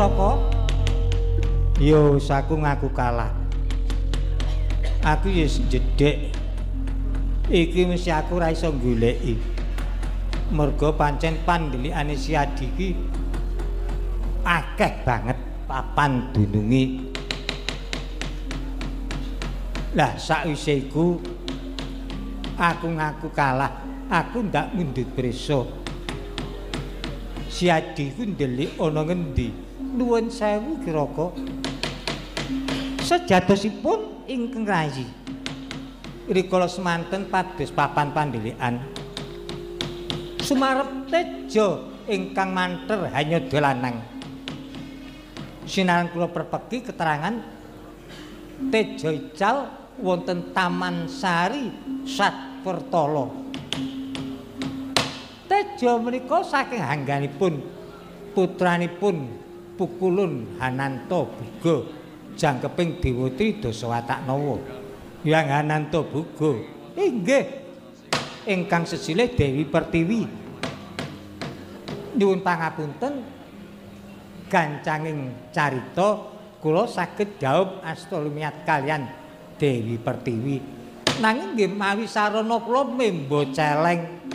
Kiraka? Yo wis aku ngaku kalah. Aku wis jedhek. Iki mesti aku ora iso goleki. Mergo pancen pandelikane Siadi iki akeh banget papan dununge. Lah sakwise iku aku ngaku kalah, aku ndak mundhut prisa. Siadi ku ndelik ana ngendi? Nuwun sewu Kiraka. Sejatosipun ingkang rayi rikala semanten pados papan pandelikan. Sumarep teja ingkang manter hanya lanang. Sinaran kula perpeki keterangan teja ical wonten Taman Sari Satpertala. Teja menika saking hangganipun putranipun Pukulun Hananta Buga jangkeping Dewa Tridasa Wataknawa. Yang Hananta Buga inggih ingkang sesilih Dewi Pertiwi. Nyuwun pangapunten gancanging carita kula saged dhaup asta lumiat kalian Dewi Pertiwi. Nanging nggih mawi sarana kula membo celeng,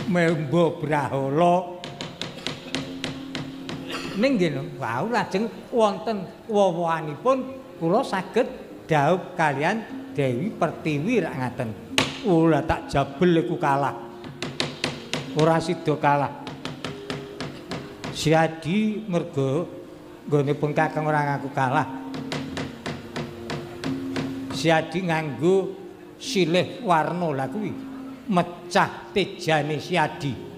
membo brahala. Ning nggih wau lajeng wonten wowohanipun kula saged dhaup kalian Dewi Pertiwi rak ngaten. Ora tak jabel iku kalah. Ora sida kalah. Siadi mergo nggone pun kakang ora ngaku kalah. Siadi nganggo silih warna lha kuwi mecah tejane Siadi.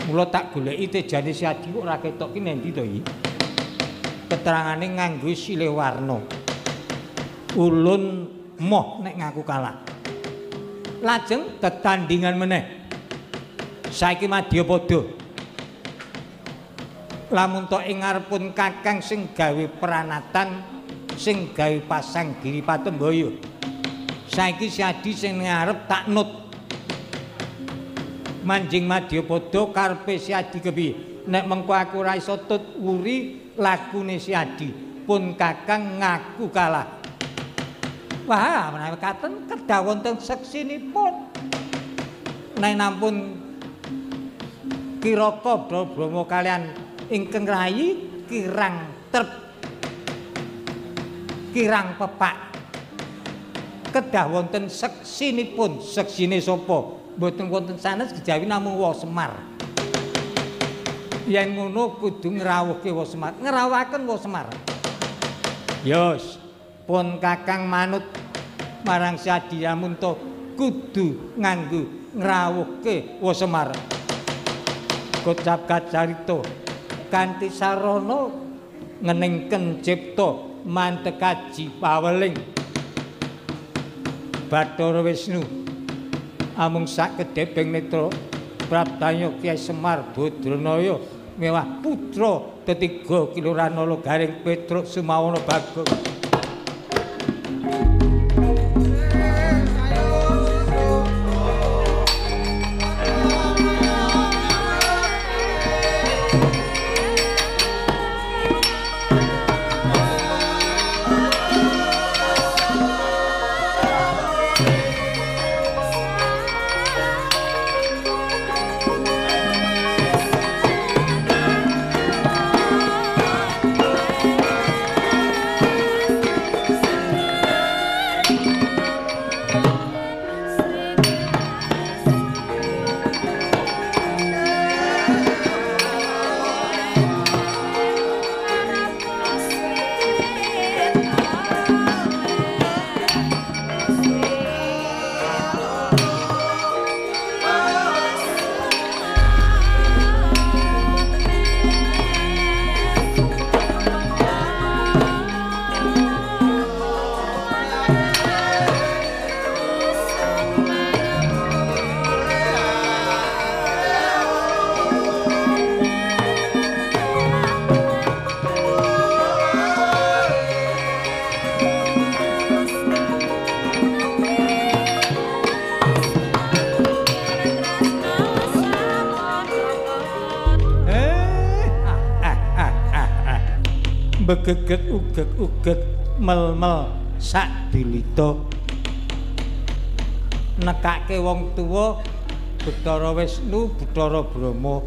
Mula tak goleki tejane Siadi kok ora ketok ki nendi to iki. Keterangane nganggo silih warna. Ulun moh nek ngaku kalah. Lajeng tetandingan meneh. Saiki madyapada. Lamun tok ing ngarepun kakang sing gawe pranatan, sing gawe pasang giri patembaya. Saiki Siadi sing ngarep tak nut. Manjing madyapada karepe Siadi kepiye? Nek mengko aku ora iso tut wuri lakune Siadi, pun kakang ngaku kalah. Wah, menawi katen kedah wonten seksinipun. Nek nampun Kiraka Brama kalian ingkang rayi kirang trep, kirang pepak. Kedah wonten seksinipun. Seksine sapa? Mboten wonten sanes kejawi namung Wa Semar. Yen ngono kudu ngrawuhke Wa Semar, ngrawuhaken Wa Semar. Yos, pun kakang manut marang Siadi Yamunto kudu nganggo ngrawuhke Wa Semar. Kocap kacarita kanthi sarana ngeningken cipta mantekaji paweling Bathara Wisnu amung sak kedheping netra praptanya Kyai Semar Badranaya mewah putra tetiga Kiluranala Garing Petruk Sumawana Bagong. Mbegegeg ugeg-ugeg mel-mel sak dilita. Nekake wong tuwa Bathara Wisnu, Bathara Brahma.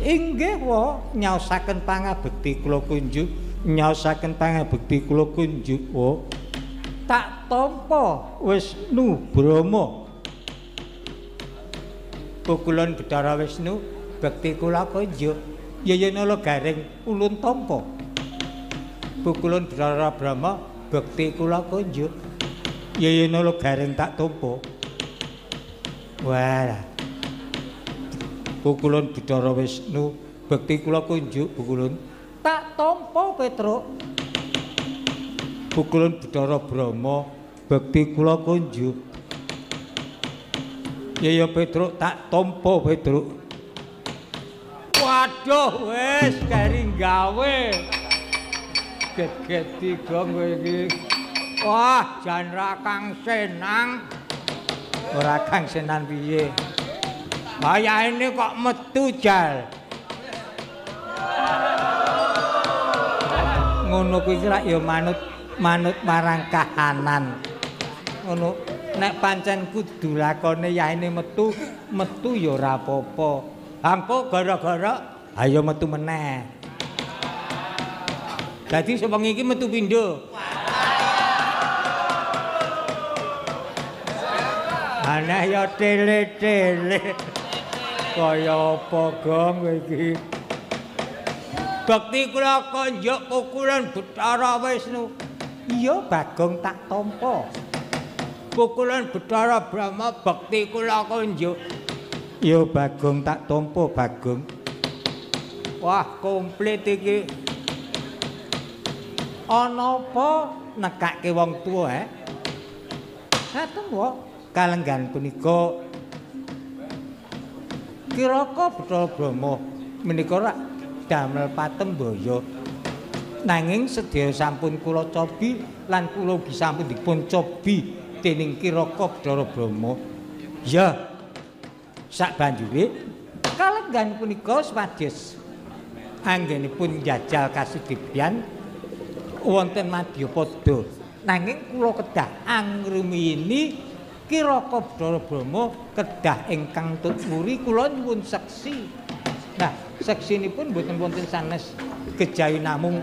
Inggih wa nyaosaken pangabekti kula kunjuk, nyaosaken pangabekti kula kunjuk wa. Tak tampa Wisnu Brahma. Pukulun Bathara Wisnu bekti kula kunjuk. Yaya nala garing ulun tampa. Pukulun Bathara Brahma bekti kula kunjuk. Yaya nala garing tak tampa. Wah. Pukulun Bathara Wisnu bekti kula kunjuk pukulun tak tampa Petruk. Pukulun Bathara Brahma bekti kula kunjuk. Yaya Petruk tak tampa Petruk. Waduh wis kari gawe. Get-geti gong kowe iki. Wah, jan ra kang senang. Ora kang senan piye? Wayahe kok metu jal. Ngono kuwi rak ya manut manut marang kahanan. Ngono nek pancen kudu lakone yahene metu, metu ya ora apa-apa. Angko gara-gara ayo metu meneh. Dadi sewengi iki metu pindho. Aneh ya tele-tele. Kaya apa gong kowe iki? Bekti kula konjuk pukulan Bathara Wisnu. Iya Bagong tak tampa. Pukulan Bathara Brahma bekti kula konjuk. Iya Bagong tak tampa Bagong. Wah komplit iki. Ana apa nekake wong tuwa he? Ngaten wae. Kalenggan punika Kiraka Bathara Brahma menika rak damel patembaya. Nanging sedaya sampun kula cobi lan kula ugi sampun dipun cobi dening Kiraka Bathara Brahma. Ya. Sak banjure kalenggan punika swadis anggenipun njajal kasidibyan wonten Madyapada. Nanging kula kedah angrumiyini Kiraka Bathara Brahma kedah ingkang tut muri kula nyuwun seksi. Nah, seksinipun mboten wonten sanes kejawi namung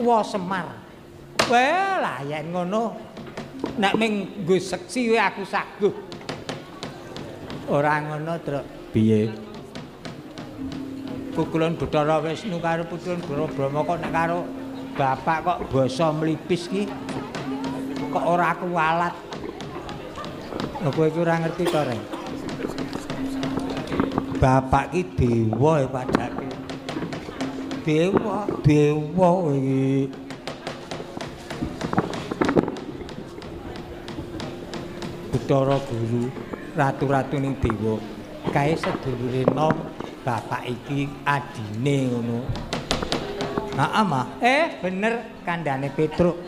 Wa Semar. Wah, lah yen ngono nek ming nggo seksi wae aku saguh. Ora ngono, Truk. Piye? Pukulun Bathara Wisnu karo pukulun Bathara Brahma kok nek karo bapak kok basa mlipis ki kok ora kuwalat. Lha kowe iki ora ngerti to, Reng? Bapak ki dewa ya padake. Dewa, dewa iki. Bathara Guru, ratu-ratuning dewa, kae sedulure nom bapak iki adine ngono. Heeh, Mah. Bener kandhane Petruk.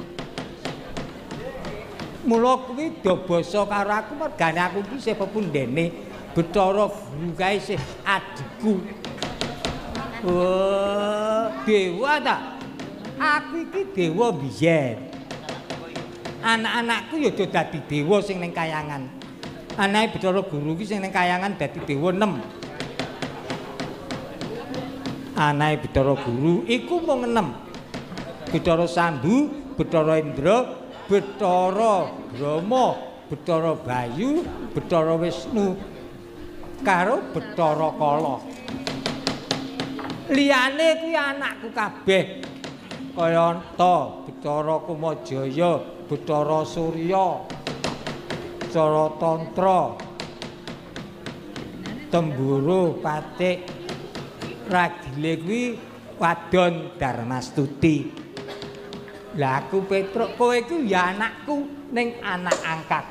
Mula kuwi do basa karo aku mergane aku iki isih pepundhene Bathara Guru kae isih adhiku. Oh, dewa ta? Aku iki dewa biyen. Anak-anakku ya do dadi dewa sing ning kayangan. Anake Bathara Guru iki sing ning kayangan dadi dewa 6. Anake Bathara Guru iku mung 6. Bathara Sambu, Bathara Indra, Bathara Brahma, Bathara Bayu, Bathara Wisnu karo Bathara Kala. Liyane kuwi anakku kabeh. Kaya anta Bathara Kumajaya, Bathara Surya, Bathara Tantra, Temburu Patik, ragile kuwi wadon Darmastuti. Lah aku Petruk, kowe iku ya anakku ning anak angkat.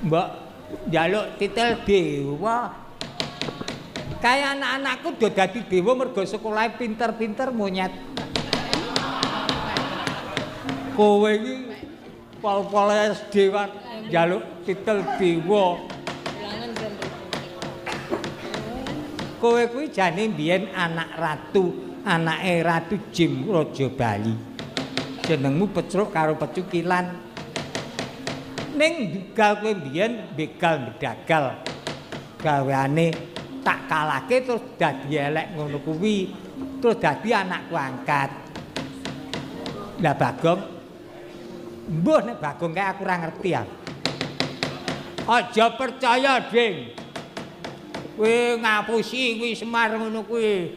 Mbok njaluk titel dewa. Kae anak-anakku do dadi dewa mergo sekolahe pinter-pinter monyet. Kowe iki pol-pol SD wae njaluk titel dewa. Kowe kuwi jane mbiyen anak ratu, anake Ratu Jim Raja Bali. Jenengmu Petruk karo Pecukilan. Ning dugal kowe mbiyen begal bedagal. Gaweane tak kalahke terus dadi elek ngono kuwi. Terus dadi anakku angkat. Lah Bagong, mbuh nek Bagong kae aku ora ngerti ya. Aja percaya, Ding. Kowe ngapusi kuwi Semar ngono kuwi.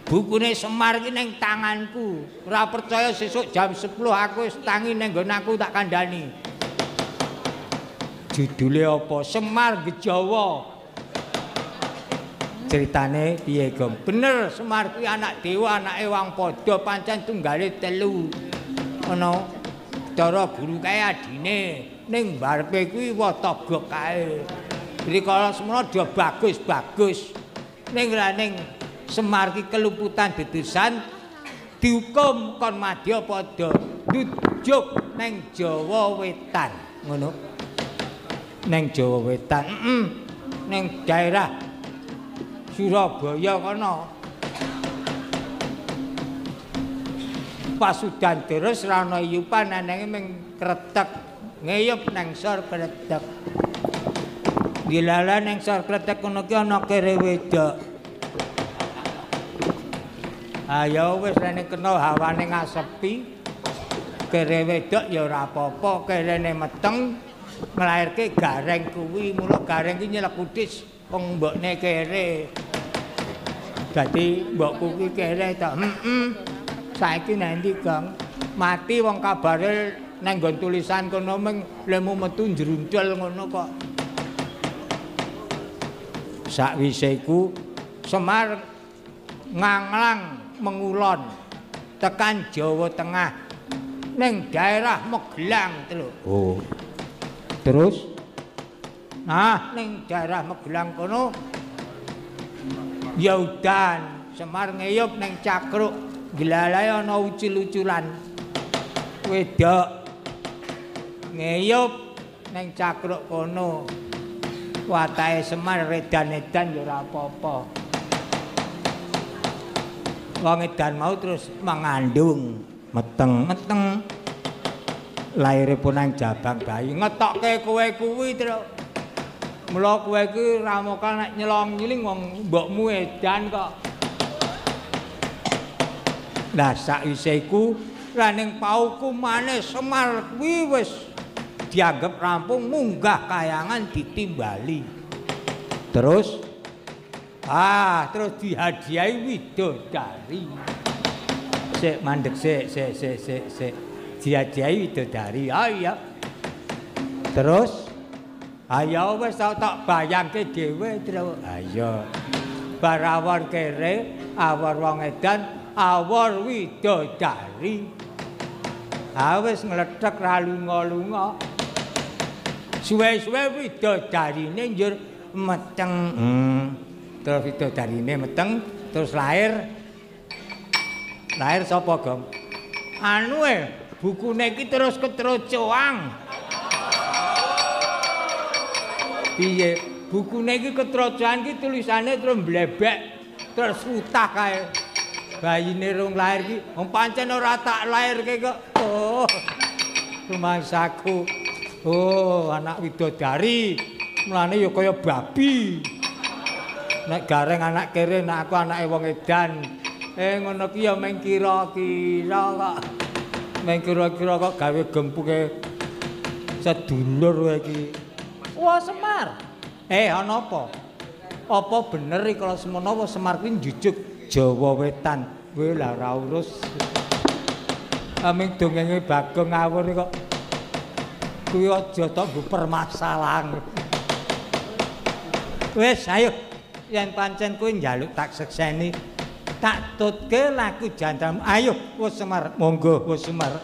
Bukune Semar ki ning tanganku. Ora percaya sesuk jam 10 aku wis tangi ning nggon aku tak kandhani. Judule apa? Semar Gejawa. Ceritane piye, Gong? Bener, Semar kuwi anak dewa, anake Wang Padha, pancen tunggale telu. Ngono. Cara guru kae adine, ning mbarepe kuwi watagok kae. Rikala semono do bagus-bagus. Ning ra ning Semar ki keluputan dedesan dihukum kon madya padha njujuk neng Jawa Wetan. Ngono. Neng Jawa Wetan, neng daerah Surabaya kono. Pas udan terus ra ana iyupan anenge ming kretek, ngeyup nang sor kretek. Dilala nang sor kretek kono ki ana kere wedok. Ayo wis rene kena hawane ngasepi. Kere wedok ya ora apa-apa, kerene meteng nglairke gareng kuwi, mula gareng ki nyelekudis wong mbokne kere. Dadi mbokku ki kere ta. Heeh. Saiki nanti Gong, mati wong kabare nang nggon tulisan kono ming lemu metu njrundul ngono kok. Sakwise iku Semar nganglang mengulon tekan Jawa Tengah ning daerah Magelang lho. Oh. Terus nah ning daerah Magelang kono ya udan, Semar ngeyup ning Cakruk, glalae ana ucul-uculan. Wedok ngeyup ning Cakruk kono. Watake Semar redan-edan ya ora apa-apa. Wong edan mau terus mengandung, meteng-meteng. Laire pun nang jabang bayi ngetokke kowe kuwi, Truk. Mula kowe iki ra mokal nek nyelong-nyeling wong mbokmu edan kok. Lah sakwise iku lah ning paukumane Semar kuwi wis dianggep rampung munggah kayangan ditimbali. Terus terus dihadiahi widodari. Sik mandek sik sik sik sik sik. Dihadiahi widodari. Ah iya. Terus ayo wis tak bayangke dhewe, Truk. Ayo. Bar awor kere, awor wong edan, awor widodari. Ah wis ngledhek ra lunga-lunga. Suwe-suwe widodarine njur meteng. Terus widodarine meteng, terus lahir. Lahir sapa, Gong? Anu bukune iki terus ketrocoang. Piye? Bukune iki ketrocoan iki tulisane terus mblebek, terus utah kae. Bayine rung lahir iki wong pancen ora tak lairke kok. Oh. Rumangsaku. Oh, anak widodari. Mulane ya kaya babi. Nek gareng anak kere, nek aku anake wong edan. Ngono ki ya mung kira-kira kok. Mung kira-kira kok gawe gempuke sedulur kowe iki. Wah, Semar. Ana apa? Apa bener iki kalau semono apa Semar kuwi njujuk Jawa Wetan? Kowe lah ora urus. Aming dongenge Bagong ngawur kok. Kuwi aja tok nggo permasalahan. Wis, ayo. Yen pancen kowe njaluk tak sekseni, tak tutke laku jantan. Ayo, wis Semar, monggo wis Semar.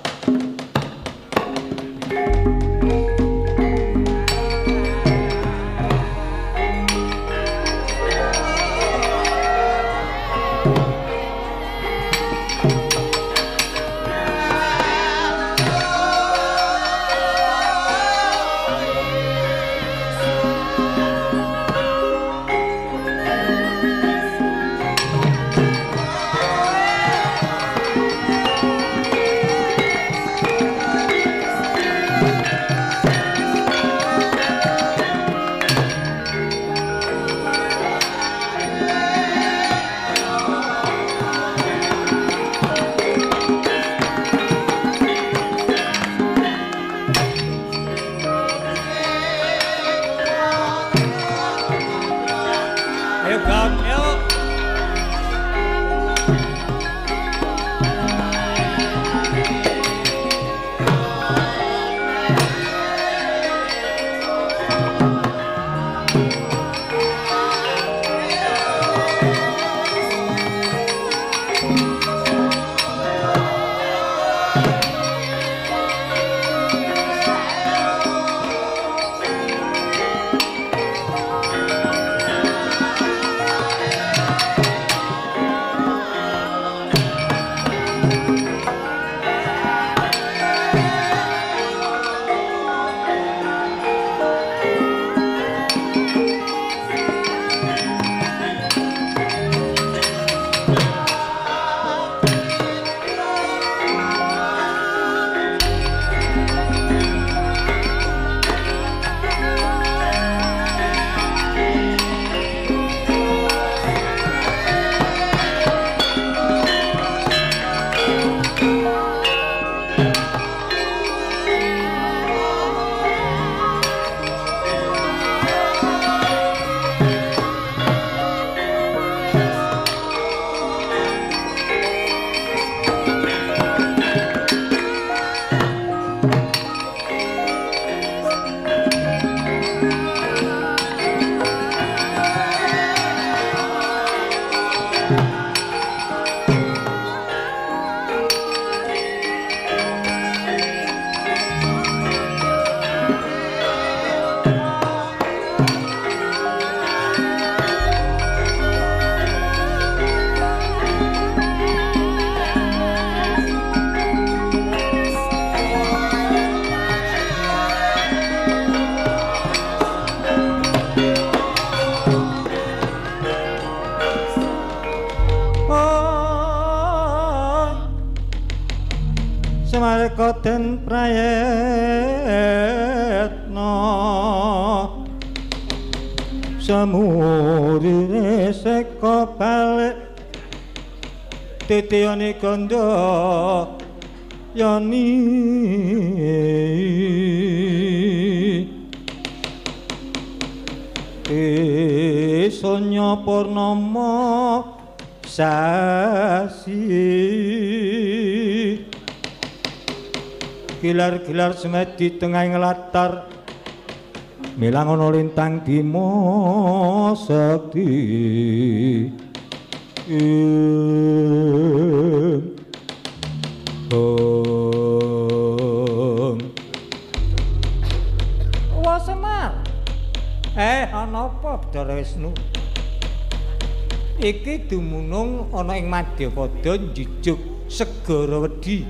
Semareka den prayetna samurire seka balik titiyane gandha yani Sonya purnama sasi gilar-gilar semedi tengah latar milang ana lintang bima sekti. Wah Semar, ana apa Bathara Wisnu? Iki dumunung ana ing madyapada njujuk segara wedi.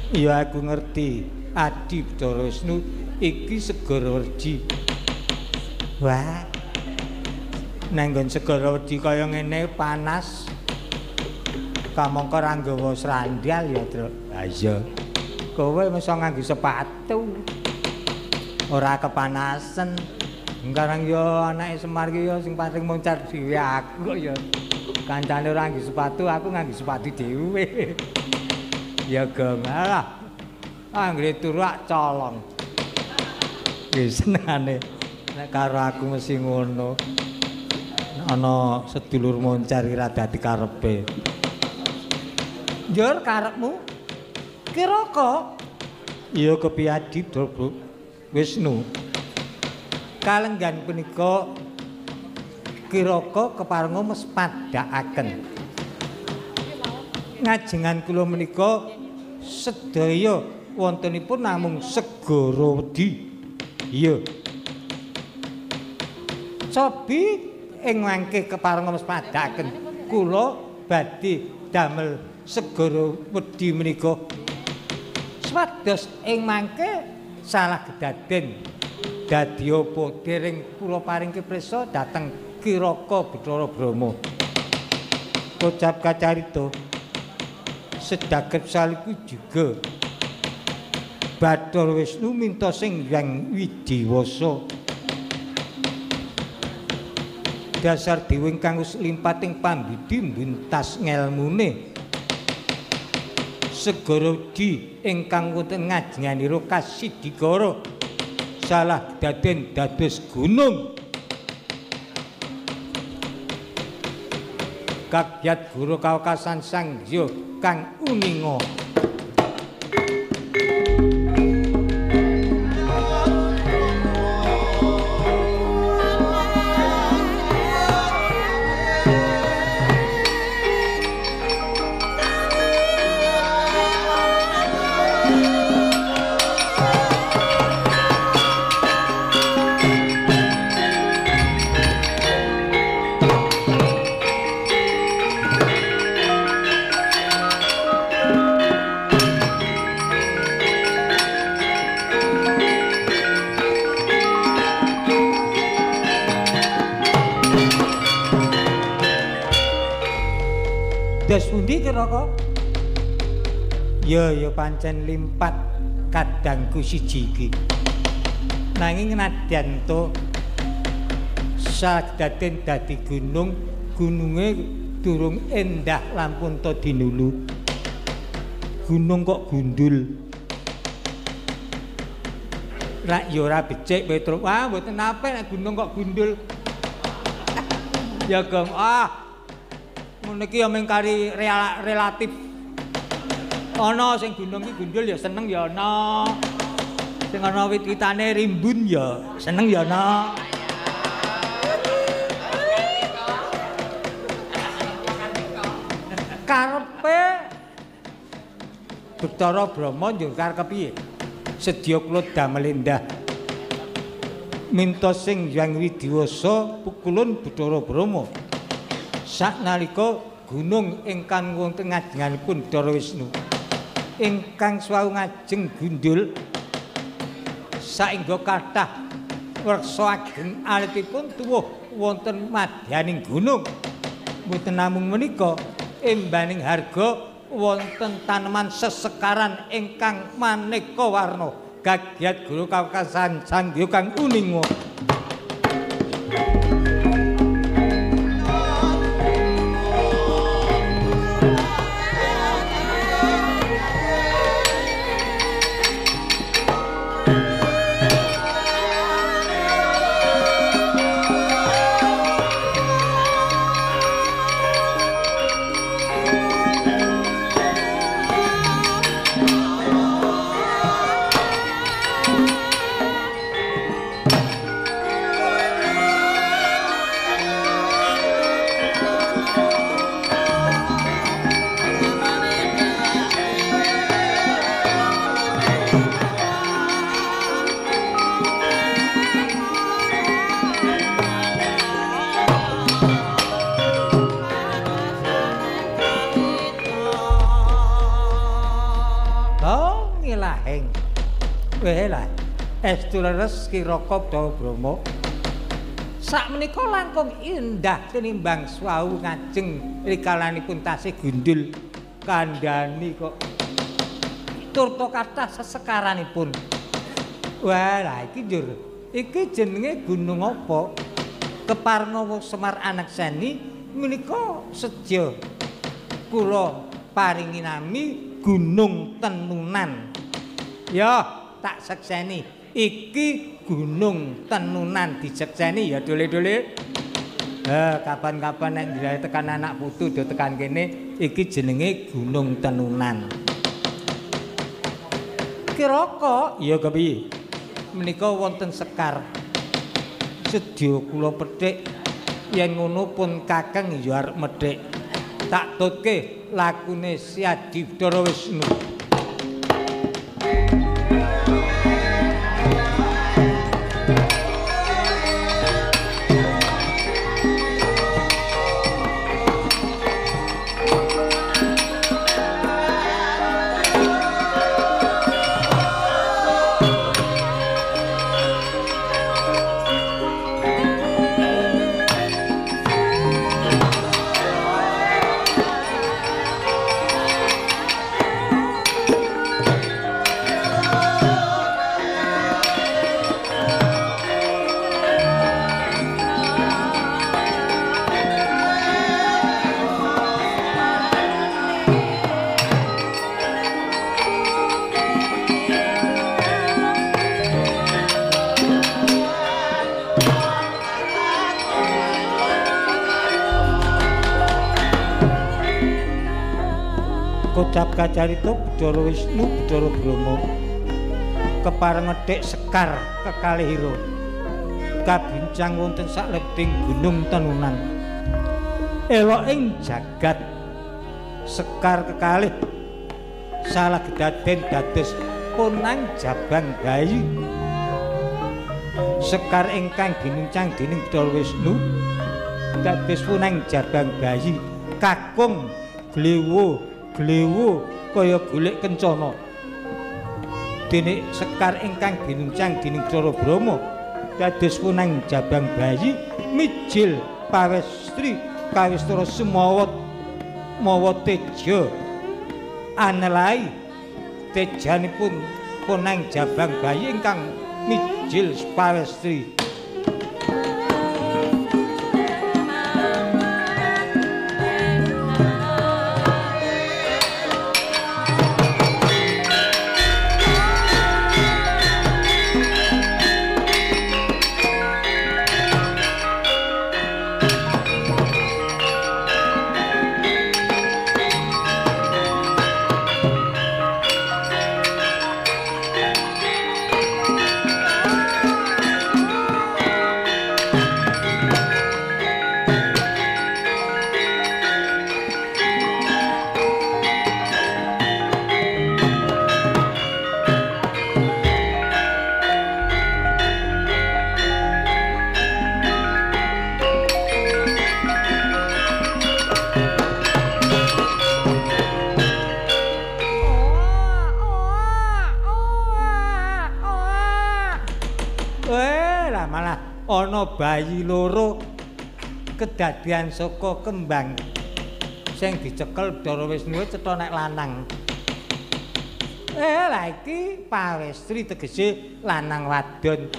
Ya aku ngerti, Adi Bathara Wisnu iki segara wedi. Wah. Nang nggon segara wedi kaya ngene panas. Kamangka ora nggawa srandal ya, Truk. Ha iya. Kowe mesti nganggo sepatu. Ora kepanasan. Sekarang yo anake Semar ki yo sing paling moncar dhewe aku kok ya. Kancane ora nganggo sepatu, aku nganggo sepatu dhewe. Ya gong alah. Anggere turu ak colong. Wis senengane nek karo aku mesti ngono. Ana sedulur moncar ki ra dadi karepe. Njur karepmu Kiraka? Ya kepiye Adi Wisnu? Kalenggan punika Kiraka keparenga mespadhakaken. Ngajengan kula menika sedaya wontenipun namung segara wedi. Iya. Cobi ing mangke keparenga mespadhakaken kula badhe damel segara wedi menika. Swados ing mangke salah kedaden. Dadi apa dereng kula paringke prisa dhateng Kiraka Bathara Brahma. Kocap kacarita sedagep saliku juga Bathara Wisnu minta sing Hyang Widiwasa. Dasar dewa ingkang wis limpating pambudi mbuntas ngelmune. Segara wedi ingkang wonten ngajenganira kasidigara salah daden dados gunung. Kagyat guru kawekasan Sang Hyang kang uninga. Dos pundi Kiraka? Ya ya pancen limpat kadangku siji iki. Nanging nadyan to sagdaden dadi gunung, gununge durung endah lampun to dinulu. Gunung kok gundul. Rak ya ora becik Petruk. Wah, mboten apik nek gunung kok gundul. Ya gong, ah. Ngono iki ya mung kari relatif. Ana sing gunung iki gundul ya seneng ya ana. Sing ana wit-witane rimbun ya seneng ya ana. Karepe Bathara Brahma njungkar kepiye? Sedya kula damel endah. Minta sing Hyang Widiwasa pukulun Bathara Brahma. Saknalika gunung ingkang wonten ngajenganipun Bathara Wisnu ingkang suwau ngajeng gundul saengga kathah wreksa ageng alitipun tuwuh wonten madyaning gunung. Mboten namung menika embaning harga Wonten taneman sesekaran ingkang maneka warna. Gagiat guru kawekasan sandya kang uninga. Estu leres Kiraka Bathara Brahma. Sakmenika langkung indah tinimbang swau ngajeng rikalanipun tasih gundul kandhani kok turta kathah sesekaranipun. Wah, lah iki njur. Iki jenenge gunung apa? Keparenga Semar Anekseni menika seja kula paringi nami Gunung Tenunan. Ya, tak sekseni. Iki Gunung Tenunan disekseni ya dole-dole. Kapan-kapan nek ndilane tekan anak putu do tekan kene, iki jenenge Gunung Tenunan. Kiraka ya kepiye? Menika wonten sekar. Sedya kula pethik yen ngono pun kakeng ya arep medhik. Tak tutke lakune Siadi Bathara Wisnu. Kocap kacarita Bathara Wisnu Bathara Brahma kepareng ngethik sekar kekalihira kabincang wonten saklebeting Gunung Tenunan. Elok ing jagat sekar kekalih salah gedaden dados punang jabang bayi. Sekar ingkang ginuncang dening Bathara Wisnu dados punang jabang bayi kakung glewo glewo kaya golek kencana. Dene sekar ingkang ginuncang dening Bathara Brahma dados punang jabang bayi mijil pawestri kawistara sumawat mawa teja anelai tejanipun punang jabang bayi ingkang mijil pawestri. Ana bayi loro kedadian saka kembang Sing dicekel Bathara Wisnu cetha nek lanang. Lah iki pawestri tegese lanang wadon.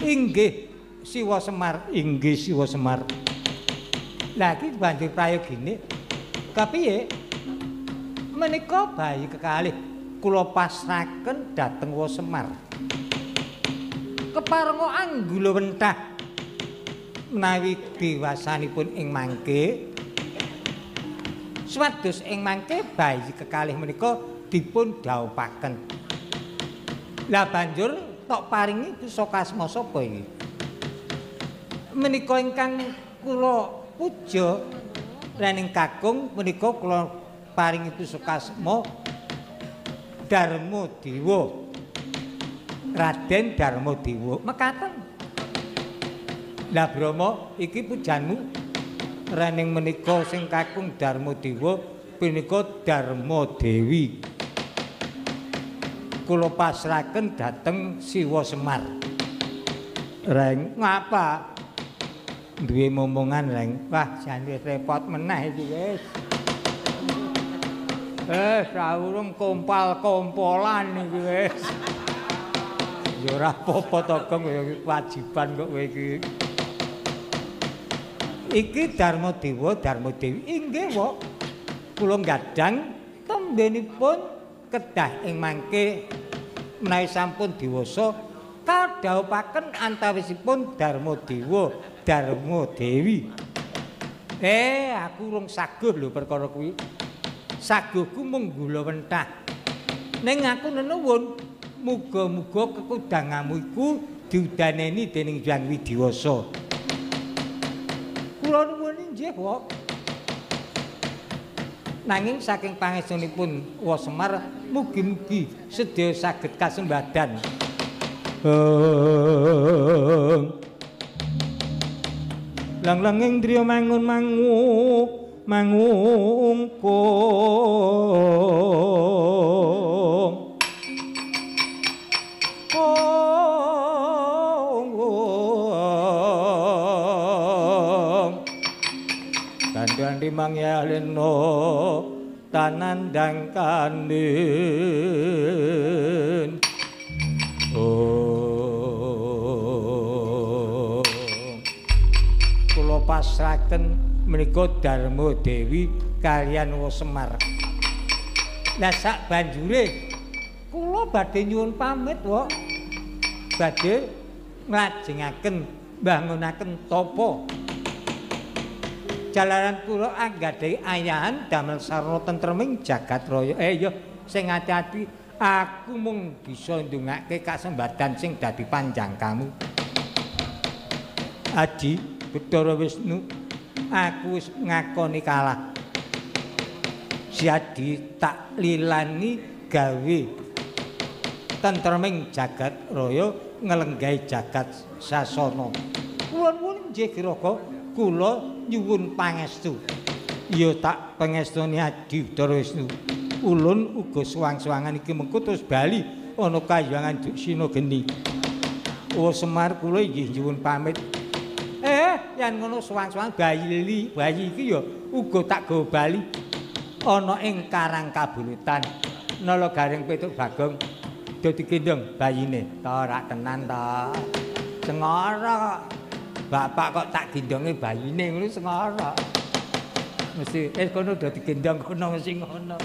Inggih Siwa Semar, inggih Siwa Semar. Lah iki banjur prayogine. Kapiye? Menika bayi kekalih kula pasrahaken dhateng Wa Semar. Keparenga anggula wentah menawi dewasanipun ing mangke. Swados ing mangke bayi kekalih menika dipun dhaupaken. Lah banjur tok paringi pusaka asma sapa iki? Menika ingkang kula puja rening kakung menika kula paringi pusaka asma Darma Dewa. Raden Darma Dewa. Mekaten. Lah Brahma iki pujanmu rening menika sing kakung Darma Dewa punika Darma Dewi. Kula pasrahaken dhateng Siwa Semar. Reng ngapa? Duwe momongan reng. Wah, jan wis repot meneh iki wis. Saurung kompal-kompolan iki wis. Ya ora apa-apa to, Gong, kewajiban kok kowe iki. Iki Darma Dewa, Darma Dewi. Inggih, Wak. Kula gadang tembenipun kedah ing mangke menawi sampun dewasa kadhawuhaken antawisipun Darma Dewa, Darma Dewi. Aku urung saguh lho perkara kuwi. Saguhku mung gula wentah. Ning aku nenuwun muga-muga kekudangamu iku diudaneni dening Hyang Widiwasa. Kula nuwun inggih, Wak. Nanging saking pangestunipun Wa Semar mugi-mugi sedaya saged kasembadan. Lang-langing driya mangun mangu mangungkung. Kandan limang yaleno tanandang kanin. Oh, kula pasrahaken menika Darma Dewi kaliyan Wa Semar. Lah sak banjure kula badhe nyuwun pamit, Wak. Badhe nglajengaken mbangunaken tapa. Jalaran kula anggadhahi ayahan damel sarana tentreming jagat raya. Ya sing ati-ati aku mung bisa ndongake kasembadan sing dadi panjangkamu. Aji Bathara Wisnu, aku wis ngakoni kalah. Siadi tak lilani gawe tentreming jagat raya ngelenggahi jagat sasana. Kula nuwun nggih Giraka, kula nyuwun pangestu. Ya tak pangestuni Adi Bathara Wisnu. Ulun uga suwang-suwangan iki mengko terus bali ana kayangan Duksina Geni. Oh Semar kula inggih nyuwun pamit. Yen ngono suwang-suwang bayi bayi iki ya uga tak gawa bali ana ing Karang Kabulutan. Nala Gareng Petruk Bagong do digendhong bayine. Ta ora tenan ta. Sengara. Bapak kok tak gendhonge bayine ngono sengara. Mesti kono do digendhong kono mesti ngono.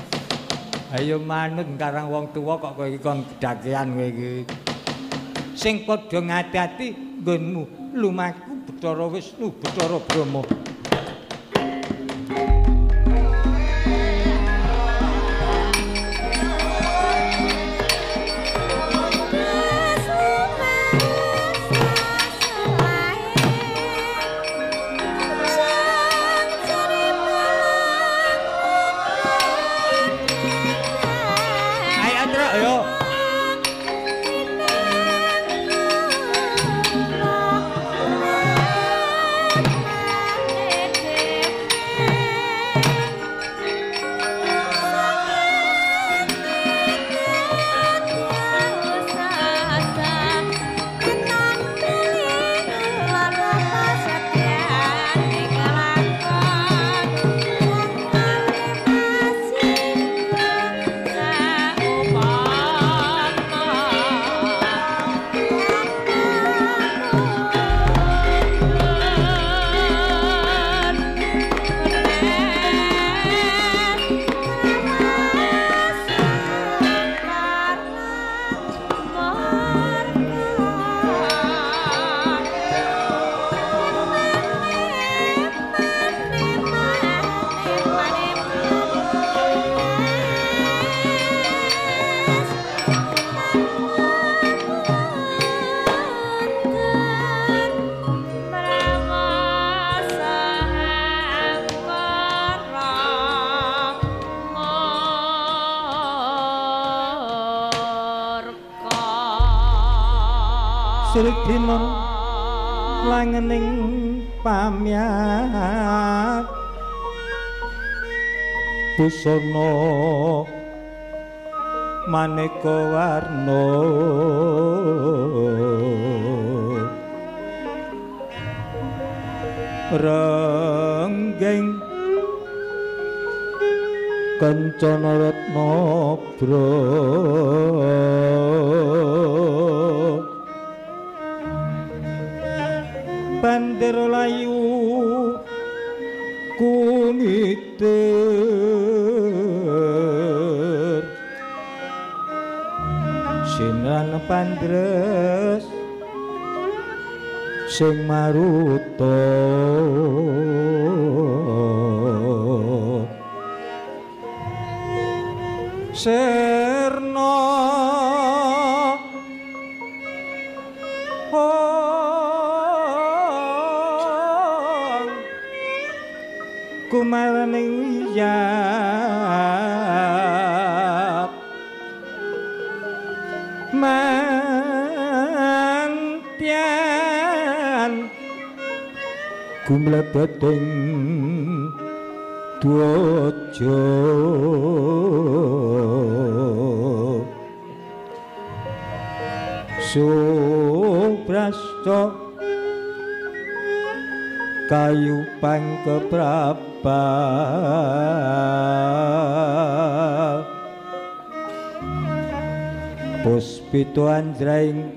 Ayo manut karang wong tuwa kok kowe iki kon gedakean kowe iki. Sing padha ngati-ati nggonmu lumaku Bathara Wisnu, Bathara Brahma. Ayo. Sridinon langening pamyat busana maneka warna renggeng kencana retna bra bandera layu kumiter sinan pandres sing maruta sirna kumaraning wiyat mantian gumlebeting dwaja subrasta kayu pangkepraba puspito andraing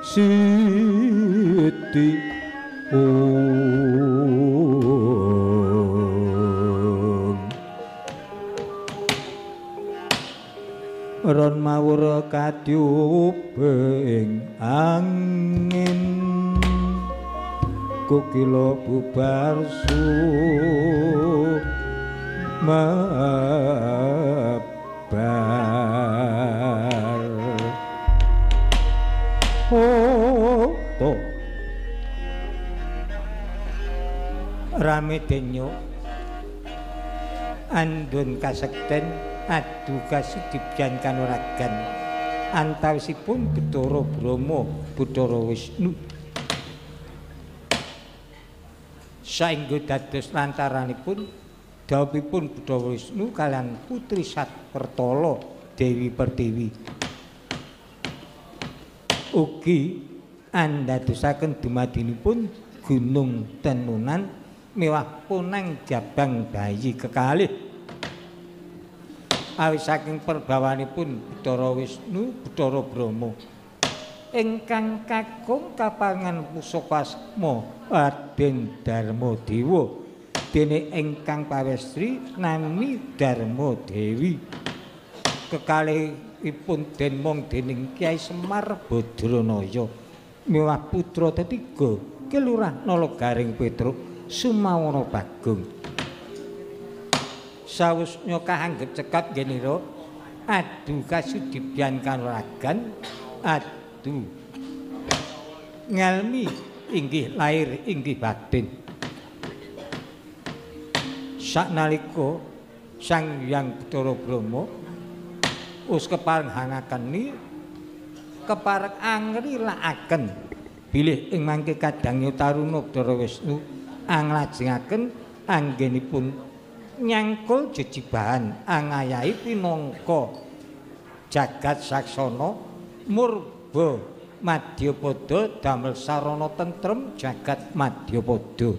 siti ron mawur kadyubing angin kukila bubar sumebar. Oh to rame denyo andun kasekten adu kasudibyan kanuragan antawisipun Bathara Brahma Bathara Wisnu saengga dados lantaranipun dhawuhipun Bathara Wisnu kaliyan putri Satpertala Dewi Pertiwi ugi andadosaken dumadinipun Gunung Tenunan miwah punang jabang bayi kekalih awit saking perbawanipun Bathara Wisnu Bathara Brahma ingkang kakung kapangan pusaka asma Raden Darmadewa dene ingkang pawestri nami Darmadewi kekalihipun den mong dening Kyai Semar Badranaya miwah putra tetiga Kelurah Nalagaring Petruk Sumawana Bagong. Sawusnya kaanggep cekap ngenira adu kasudibyan kanuragan adu ngelmi inggih lahir inggih batin. Saknalika Sang Hyang Bathara Brahma wis kepareng hangakeni kepareng angrilakaken bilih ing mangke kadangnya taruna Bathara Wisnu anglajengaken anggenipun nyangkul jejibahan angayahi pinangka jagat saksana murba madyapada damel sarana tentrem jagat madyapada.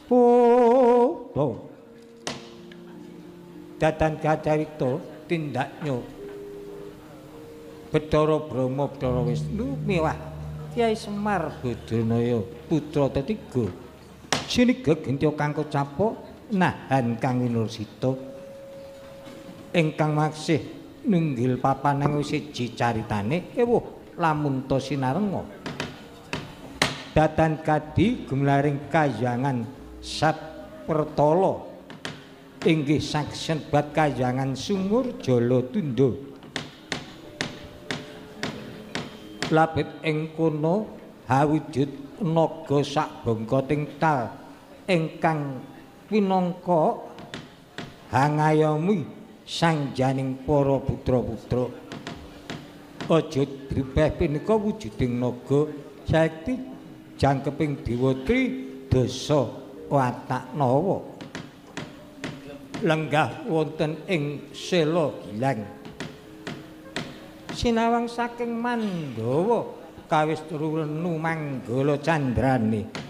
Oh, datan kacarita tindaknya Bathara Brahma Bathara Wisnu miwah Kyai Semar Badranaya putra tetiga siniga gentya kang kecapuk nahan kang winursita ingkang maksih nunggil papanang siji caritane ewuh lamun ta sinarenga datan kadi gumlaring kayangan Satpertala inggih saksenbat kayangan Sumur Jala Tundha labet ing kono hawujud naga sakbangka tingtal ingkang pinangka hangayomi sangjaning para putra-putra. Aja brubah punika wujuding naga saekti jangkeping dewa tri dasa watak nawa. Lenggah wonten ing sela gilang. Sinawang saking Mandhawa kawis runu manggala candrane.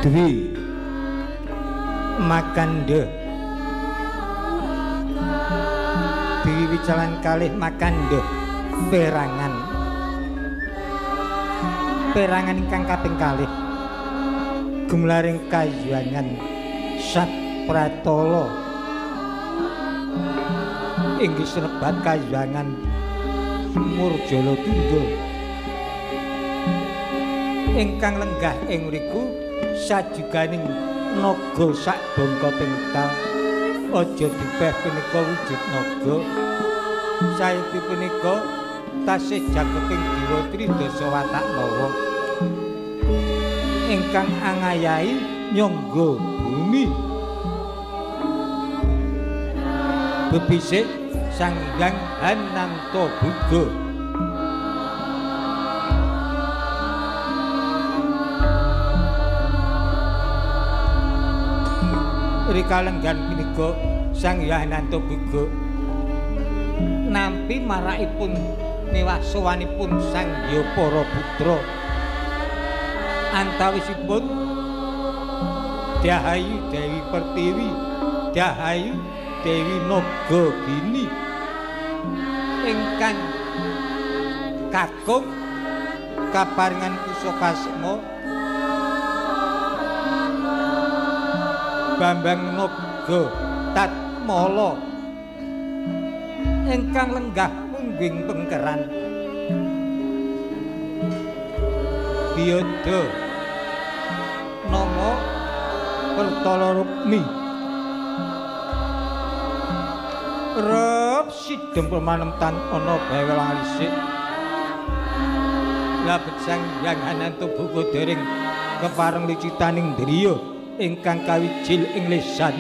Dwi Makanda Dwi wicalan kalih Makanda perangan perangan ingkang kaping kalih gumlaring kayuwangan Sat Pratala inggih sinebat kayuwangan Murjala Tundha ingkang lenggah ing mriku sajuganing naga sak bangka tengtal. Aja dipeh punika wujud naga. Saiki punika tasih jangkeping dewa tridasa watak nawa ingkang angayahi nyangga bumi. Bebisik Sang Hyang Hananta Buddha. Rikalenggan punika Sang Hyang Hananta Buddha nampi marakipun mewah sowanipun Sang Hyang Para Putra. Antawisipun Dahayu Dewi Pertiwi, Dahayu Dewi Nagagini ingkang kakung kaparingan kusokasma Bambang Naga Tatmala ingkang lenggah mungging pengkeran. Biyada nama Pertala Rukmi. Rep sidem pemanemtan ana bawel alisik. Labet Sang Hyang Hananta Buddha dereng kepareng licitaning driya ingkang kawijil ing lesan.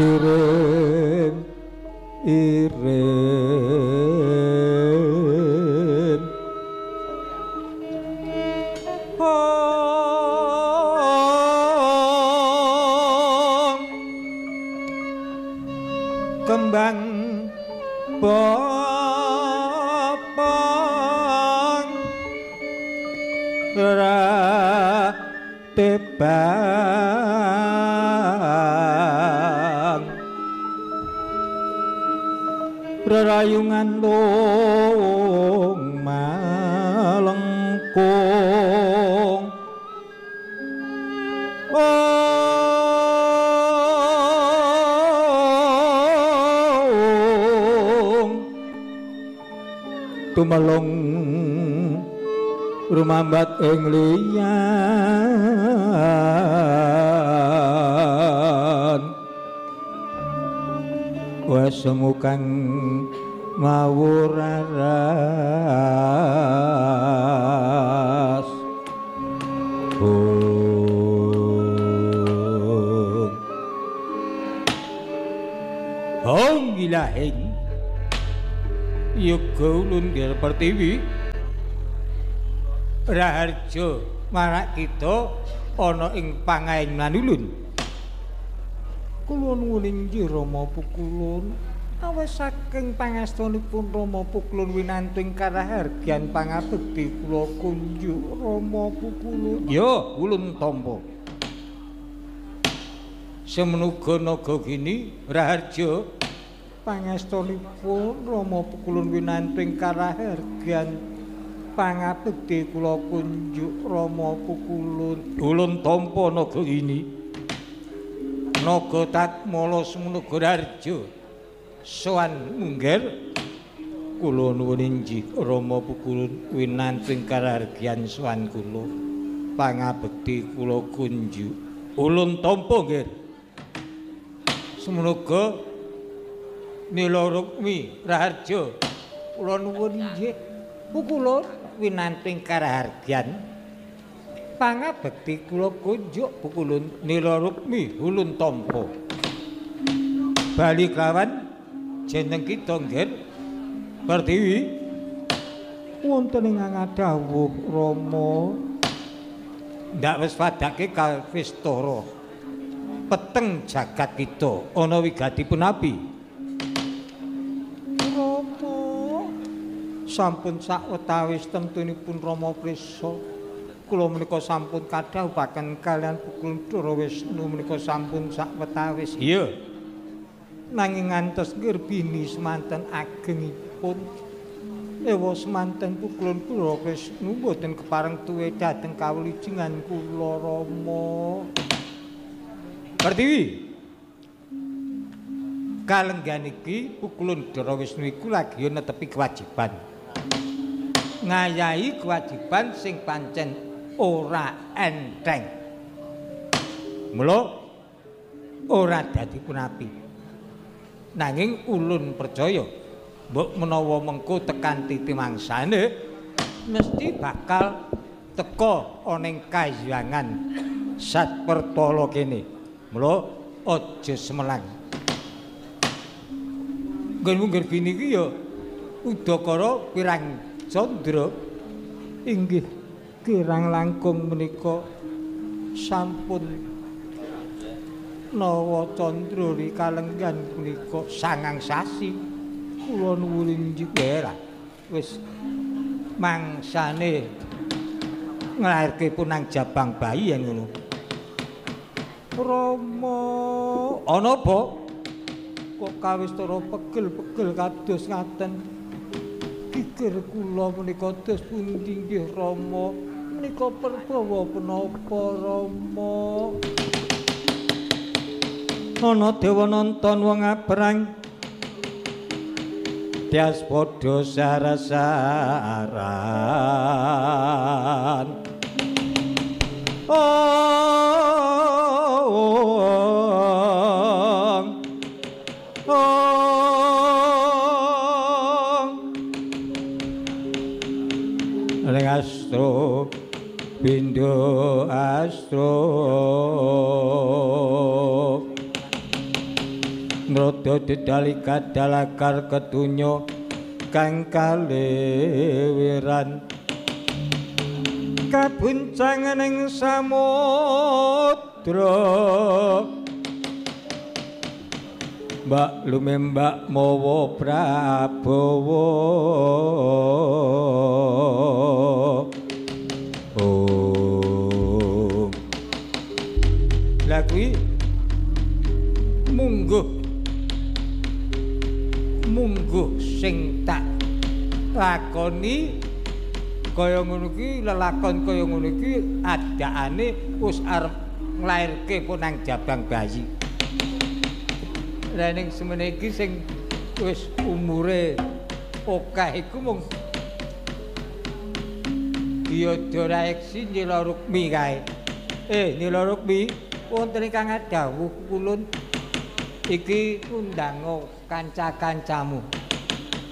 Irim irim hong kembang bopong tebang rerayungan lung malengkung ong tumelung rumambat ing liyan wesemu kang mawur aras. Hong hong ilahing yoga ulun Ger Pertiwi Raharja marak kita ana ing pangaing manulun. Kula nuwun inggih Rama Pukulun, awis saking pangastonipun Rama Pukulun winantu ing karahargyan pangabekti kula kunjuk Rama Pukulun. Ya, ulun tampa. Semenuga Nagagini Raharja pangastonipun Rama Pukulun winantu ing karahargyan pangabekti kula kunjuk Rama Pukulun. Ulun tampa Nagagini. Naga Tatmala Semenuga Raharja sowan mungger kula nuwun inggih Rama Pukulun winantu ing karahargyan sowan kula pangabekti kula kunjuk. Ulun tampa nggih. Semenuga Nila Rukmi Raharja. Kula nuwun inggih. Kula winanting karaharjan. Pangabekti kula kunjuk pukulun Nila Rukmi ulun tampa. Bali kawan jeneng kita nggih Pertiwi wonten ing angadhawuh Rama. Ndak wis padake kawistara peteng jagat kita ana wigatipun api. Rama sampun sawetawis temtunipun Rama prisa kula menika sampun kadhawuhaken kalian Pukul Ndara Wisnu menika sampun sawetawis. Iya. Nanging ngantos ngirbini semanten agengipun ewa semanten Pukul Ndara Wisnu mboten kepareng tuwe dhateng kawulijengan kula Rama. Pertiwi kalenggan iki Pukul Ndara Wisnu iku lagi netepi kewajiban. Ngayahi kewajiban sing pancen ora enteng. Mula ora dadi punapi. Nanging ulun percaya mbok menawa mengko tekan titi mangsane mesti bakal teka ana ing kahyangan Satpertala kene. Mula aja semelang. Nggonmu ngerbini iki ya udakara pirang candra inggih kirang langkung menika sampun nawa candra kalenggan punika 9 sasi. Kula nuwun inggih wis mangsane nglairke punang jabang bayi yen ngono. Rama ana apa kok kawistara pegel-pegel kados ngaten? Kikir kula menika dos pundi nggih Rama? Menika perbawa penapa Rama? Ana dewa nonton wong abrang tias padha sarasaran. Ong ong ring astro bindo astro nrodo dedali kadalakar kedunya kang kalewiran kabuncangan ing samudra. Mbak lumembak mawa Prabowo. Oh. Lah kuwi mungguh mungguh sing tak lakoni kaya ngono iki, lelakon kaya ngono iki adakane wis arep nglairke punang jabang bayi. Lah ning semene iki sing wis umure akeh iku mung Diyodora Eksi Nila Rukmi kae. Nila Rukmi wonten ingkang dawuh kulun iki undang kanca-kancamu.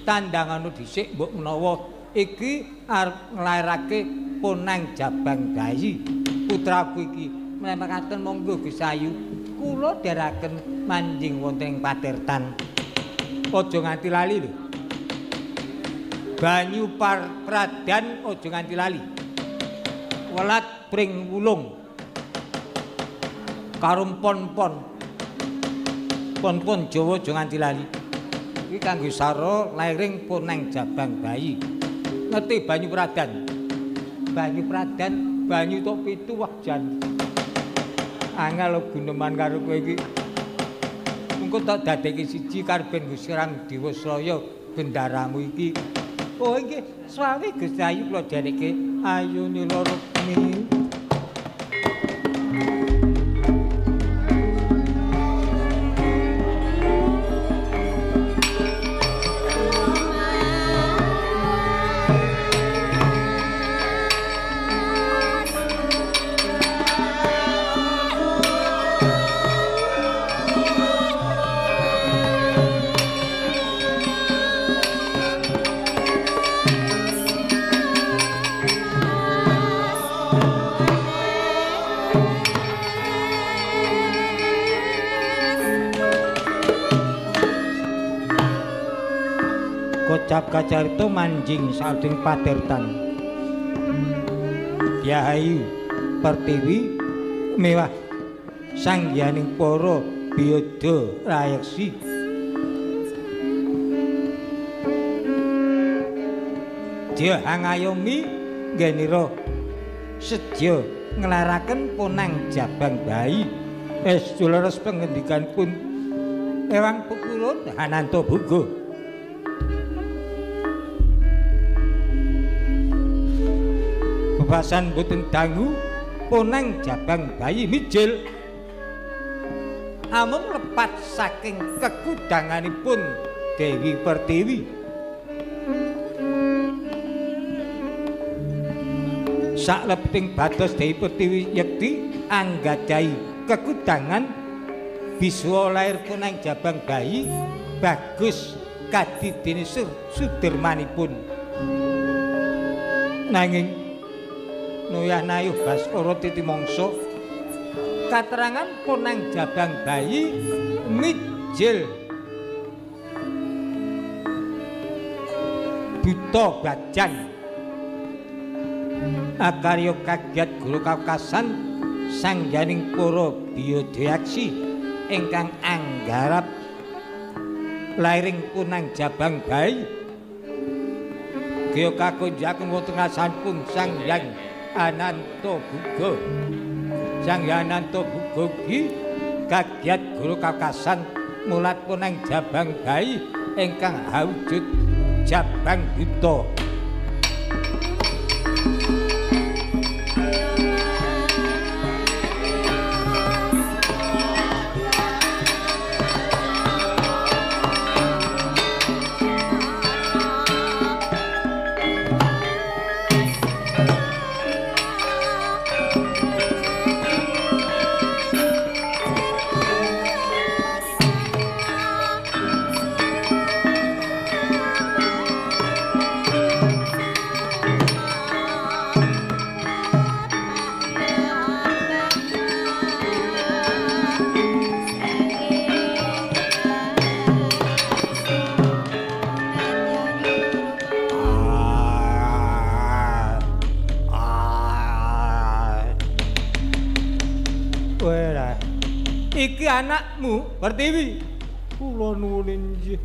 Tandangane dhisik mbok menawa iki arep nglairake ponang jabang bayi. Putraku iki mekaten monggo Gusti Ayu kula dherekaken manjing wonten ing patirtan. Aja nganti lali lho. Banyu pradan aja nganti lali. Welat pring wulung. Karo pon-pon. Pon-pon Jawa aja nganti lali. Iki kanggo sara lairing ponang jabang bayi. Ngerti banyu pradan? Banyu pradan, banyu tok pitu wah jan. Angel guneman karo kowe iki. Mengko tak dadeke siji karo ben Gusti Rang Dewasraya bendaramu iki. Oh nggih, swawi Gusti Ayu kula dhereke. Ayu Nila Rukmi. Recap kacarita manjing salting patirtan. Dyah Ayu Pertiwi mewah sangyaning para biyada rayeksi. Dyah angayomi nggenira sedya nglaraken ponang jabang bayi. Estu leres pengendikanipun Ewang Pukulun Hananto Bugo. Bebasan boten dangu ponang jabang bayi mijil amung lepat saking kekudanganipun Dewi Pertiwi. Saklebeting batos Dewi Pertiwi yekti anggadhahi kekudangan biswa lair ponang jabang bayi bagus kadidene sudirmanipun. Nanging Noyah nayuh Baskara titi mangsa katerangan ponang jabang bayi mijil buta bajang akarya kagiat guru kawekasan sangyaning para biyodyaksi ingkang anggarap lairing ponang jabang bayi. Gya kakonjaken wonten ngasanipun Sang Hyang Ananta Buga. Sang Hyang Ananta Buga ugi kagiat guru kawekasan mulat ponang jabang bayi ingkang awujud jabang buta. Iki anakmu Pertiwi. Kula nuwun inggih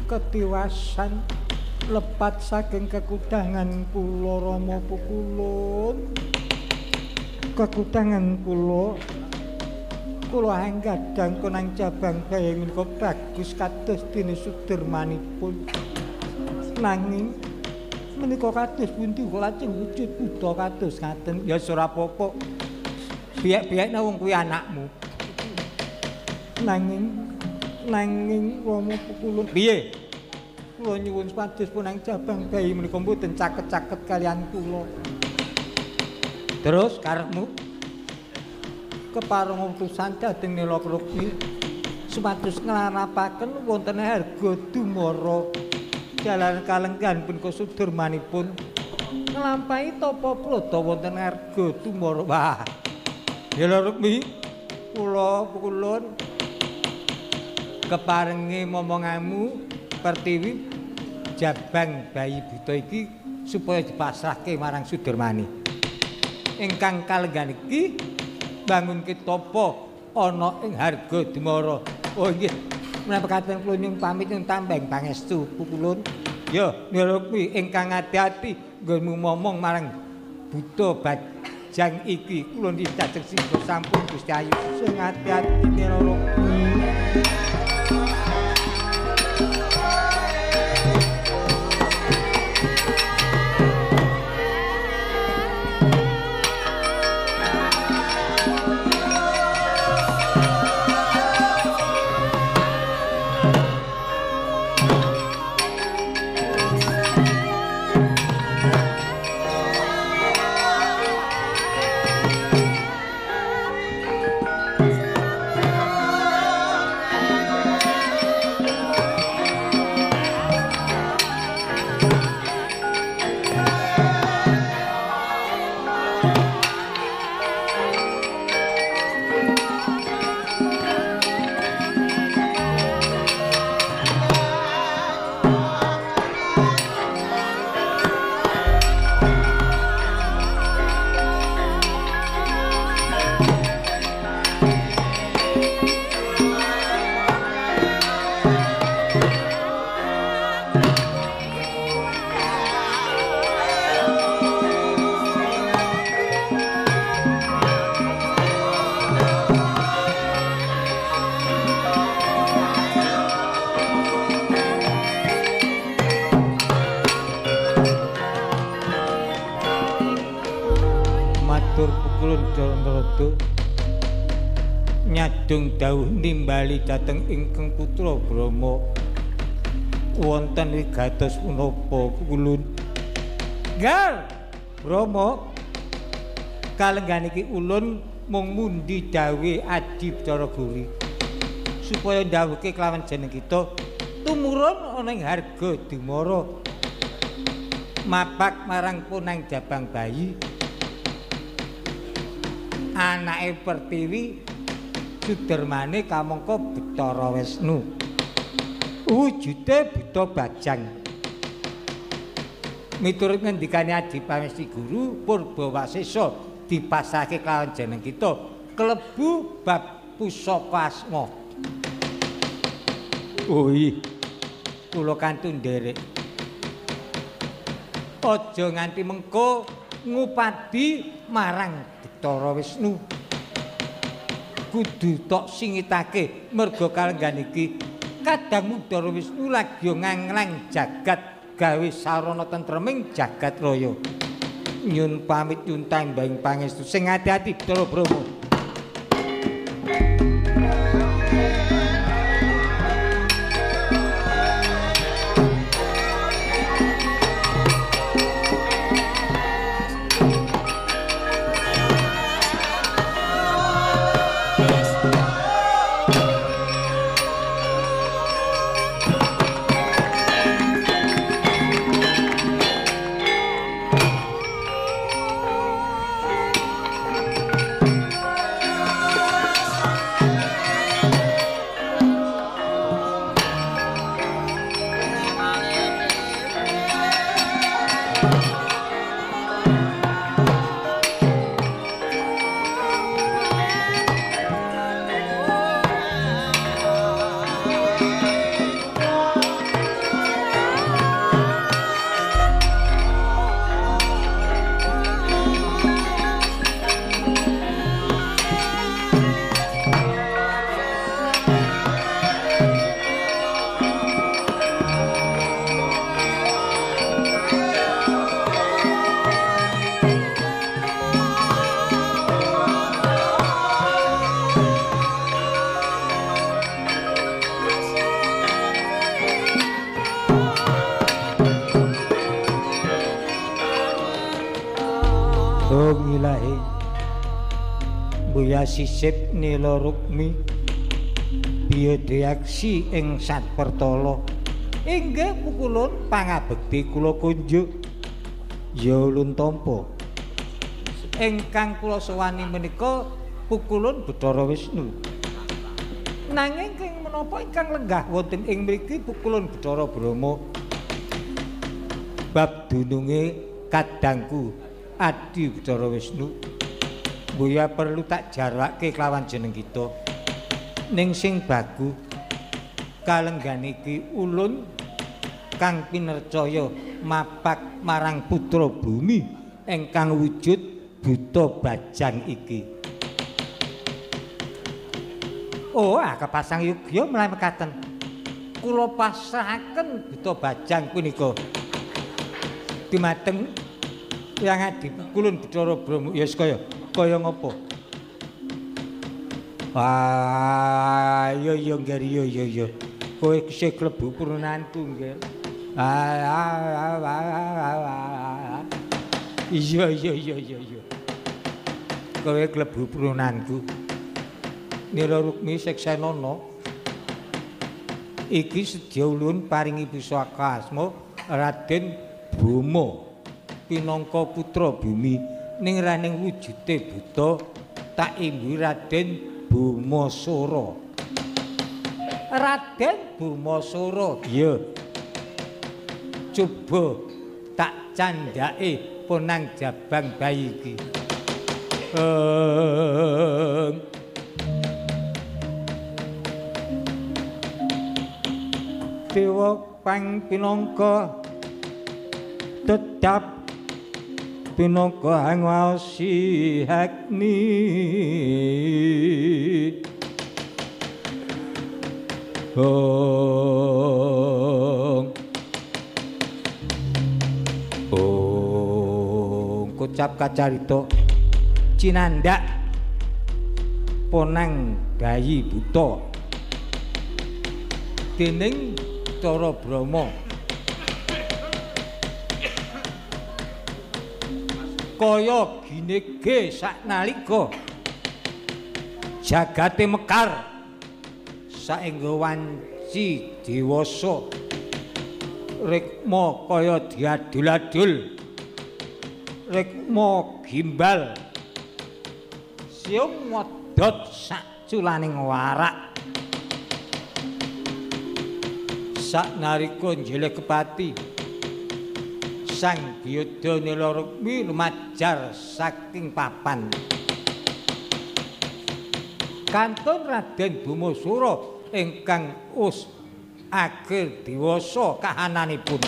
ketiwasan lepat saking kekudangan kula Rama Pukulun. Kekudangan kula kula anggadang konang jabang bayi menika bagus kados dene sudirmanipun. Nanging menika kados pundi kula lajeng wujud buta kados ngaten. Ya ora apa-apa. Biyek-biyekne wong kuwi anakmu. Nanging nanging Rama Pukulun piye? Kula nyuwun supados punang jabang bayi menika mboten caket-caket kalian kula. Terus karepmu kepareng utusan dhateng Nila Rukmi supados nglarapaken wonten harga dumara jalan kalenggan punika sudirmanipun nglampahi tapa prata wonten harga dumara. Wah. Nila Rukmi kula Pukulun keparengi momonganmu Pertiwi jabang bayi buta iki supaya dipasrahke marang Sudirmani. Ingkang kalenggan iki bangunke tapa ana ing harga dumara. Oh nggih, menapa katen kula nyuwun pamit nyuwun tambeng pangestu Pukulun. Ya, Nila Rukmi ingkang ati-ati nggonmu momong marang buta bajang iki. Kula didajeng singgo sampun Gusti Ayu. Sing ati-ati Nila Rukmi. Pukulun Narada nyadong dawuh nimbali dhateng ingkang putra Brahma. Wonten wigatos punapa Pukulun? Ngger Brahma, kalenggan iki ulun mung mundi dawuhe Adi Bathara Guru supaya ndhawuhke kelawan jeneng kita tumurun ana ing harga dumara mapak marang punang jabang bayi anake Pertiwi sudermane kamangka Bathara Wisnu wujude buta bajang. Miturut ngendikane Adi Pamesti Guru Purbawasesa dipasake kelawan jeneng kita klebu bab pusaka asma. Oh iya, kula kantun nderek. Aja nganti mengko ngupadi marang Bathara Wisnu. Kudu tok singitake merga kalenggan iki kadang Bathara Wisnu lagi nganglang jagat gawe sarana tentreming jagat raya. Nyun pamit nyun tambahing pangestu. Sing ati-ati Bathara Brahma. Sisip Nila Rukmi biyadeaksi ing Satpertala. Inggih Pukulun pangabekti kula kunjuk. Ya ulun tampa. Ingkang kula sowani menika Pukulun Bathara Wisnu. Nanging keng menapa ingkang lenggah wonten ing mriki Pukulun Bathara Brahma? Bab dununge kadangku Adi Bathara Wisnu. Buya perlu tak jarwake kelawan jeneng kita. Ning sing bagu kalenggan iki ulun kang pinercaya mapak marang putra bumi ingkang wujud buta bajang iki. Oh, kepasang yugya menawi mekaten. Kula pasrahaken buta bajang punika dumateng Hyang Adi Pukulun Bathara Brahma. Ya kaya kaya ngopo? Wah, yo yo ngger yo yo yo. Kowe isih klebu purunanku ngger. Iya iya iya iya iya. Kowe klebu purunanku. Nila Rukmi seksenana. Iki sedya ulun paringi pusaka asma Raden Boma pinangka putra bumi. Ning raning wujude buta tak imbu Raden Bomasura. Raden Bomasura. Iya. Coba tak candhake ponang jabang bayi iki. Dewa pang pinangka tetap pinangka angwaosi agni. Ong ong kocap kacarita Cinandak ponang bayi buta dening Cara Brama kaya ginege saknalika jagate mekar saengga wanci dewasa rikma kaya diadul-adul rikma gimbal siung modot sak culaning warak saknalika njeleh kepati Sang Biyada Nila Rukmi lumajar saking papan kantun Raden Bumasura ingkang us akhir dewasa kahananipun.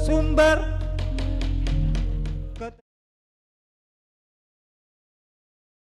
Sumber